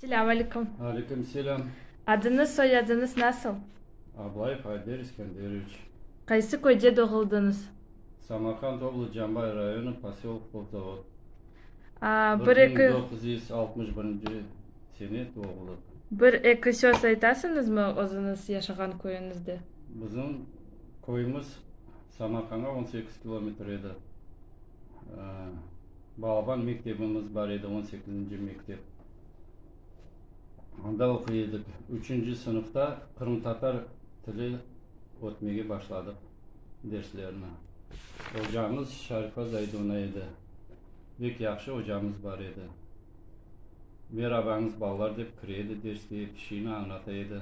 Selâm aleyküm. Aleyküm selâm. Adıñız, soyadıñız nasıl? Ablayev Ayder İskenderoviç. Qaysı köyde doğuldıñız? Samarqand oblast, Cambay rayonı, posyolok Qovzavod. Bir eki. 1961-nci sene doğuldıq. Bir eki söz aytasıñızmı özüñiz yaşağan köyüñizde? Bizim köyümiz Samarqandğa 18 kilometr edi. Balaban mektebimiz bar edi, on sekizinci mektep. Anda oquy edik. Üçünci sınıfta qırımtatar tili ötmege başladıq derslerni. Ocamız Şarifa Zaydona edi. Bek yahşı ocamız bar edi. Merabañız, balalar dep kire edi derske, ep şeyni añlata edi.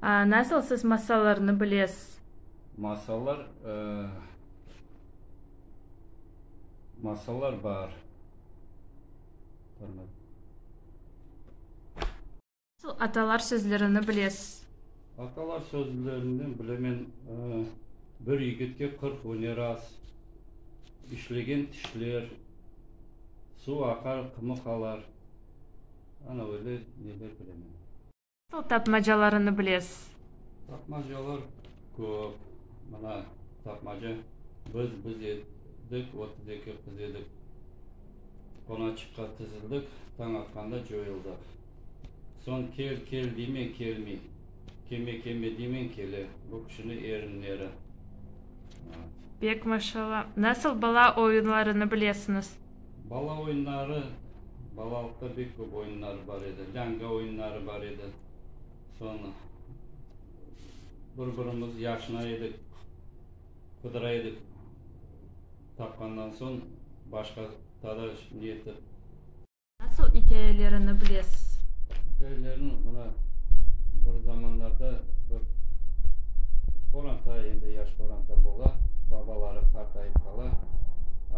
Nasıl siz masallarnı bilesiz? Masallar, Masallar bar. Nasıl atalar sözlerini bilesiz? Atalar sözlerinden bilemen, Bir yigitke 40 üner az, İşlegen tişler, Suv aqar, qımı qalar. Ana öyle neler bilemen. Nasıl tapmacalarını bilesiz? Tapmacalar köp. Mına, tapmaca, Biz biz edik, 32 qız edik. Qonaçıqqa tizildik, tañ atqanda coyuldıq. Soñ kel, kel deymen, kelmey. Keme, keme deymen, kele. Bu kişini erinleri. Bek maşalla. Nasıl bala oyunlarını bilesiñiz? Bala oyunları, balalıqta bek köp oyunlar bar edi. Lânga oyunları bar edi. Soñ bir-birimiz yaşına edik, qıdıra edik. Tapqandan soñ başqa tada ne etip. Nasıl ikâyelerini bilesiz? İkâyelerini mına, bir zamanlarda bir qoranta, endi yaş qoranta bola, babaları qartayıp qala,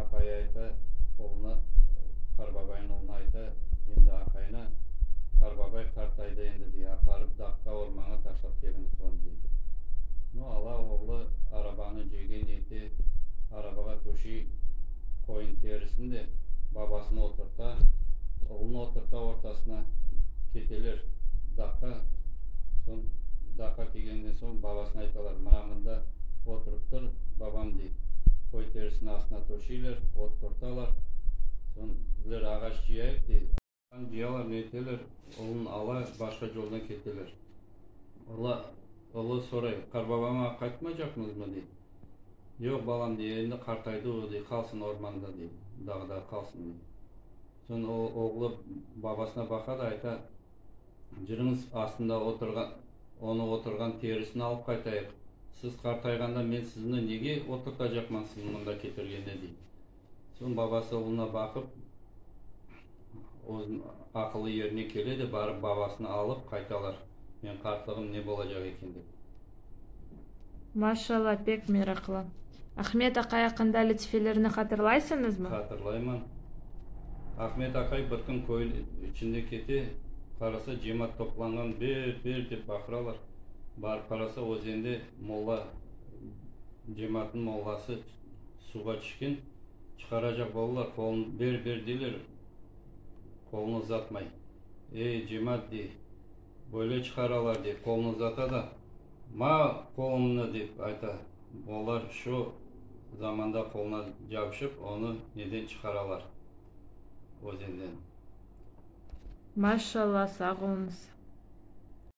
apayı ayta oğluna, qarbabaynıñ oğluna ayta, endi aqayına, qarbabay qartaydı endi, dey, aparıp dağqa, ormanğa taşlap keliñiz onı, dey. Nu, ala oğlu arabanı cege nete, arabağa töşey qoyun terisini de, babasını oturta, oğlunı oturta ortasına, keteler dağqa, soñ dağqa kelgenden soñ babasına aytalar, mına mında oturıp tur, babam, dey. Qoy terisini astına töşeyler, oturtalar, soñ bizler ağaç cıyayıq, dey. Cıyalar, ne eteler, oğlun ala, başqa yoldan keteler. Ola, oğlu soray, Qarbabama qaytmaycaqmızmı, dey. Yoq, balam, dey, endi qartaydı o, dey, qalsın ormanda, dey, dağda qalsın, dey. Soñ o, oğlu babasına baqa da ayta, Cırıñız astında oturğan, onı oturğan terisini alıp qaytayıq. Siz qartayğanda men sizni nege oturtacaqman sizni mında ketirgende, dey. Soñ babası oğluna baqıp, özüniñ aqılı yerine kele de, barıp babasını alıp qaytalar, men qartlığım ne bolacaq eken dep. Maşallah, pek meraqlı. Ahmet aqay aqqında lâtifelerni hatırlaysıñızmı? Hatırlayman. Ahmet aqay bir kün köy içinde kete, qarasa cemaat toplanğan, ber, ber dep baqıralar. Barıp qarasa, özende molla, cemaatnıñ mollası Suvğa tüşken, çıqaracaq bolalar, qolun ber, ber deyler, qolunı uzatmay. Ey, cemaat, dey, böyle çıqaralar, dey, qolunı uzata da, ma qolumnı, dep ayta. Olar şu zamanda qoluna capışıp, onı neden çıqaralar, özenden. Maşallah, sağ oluñız.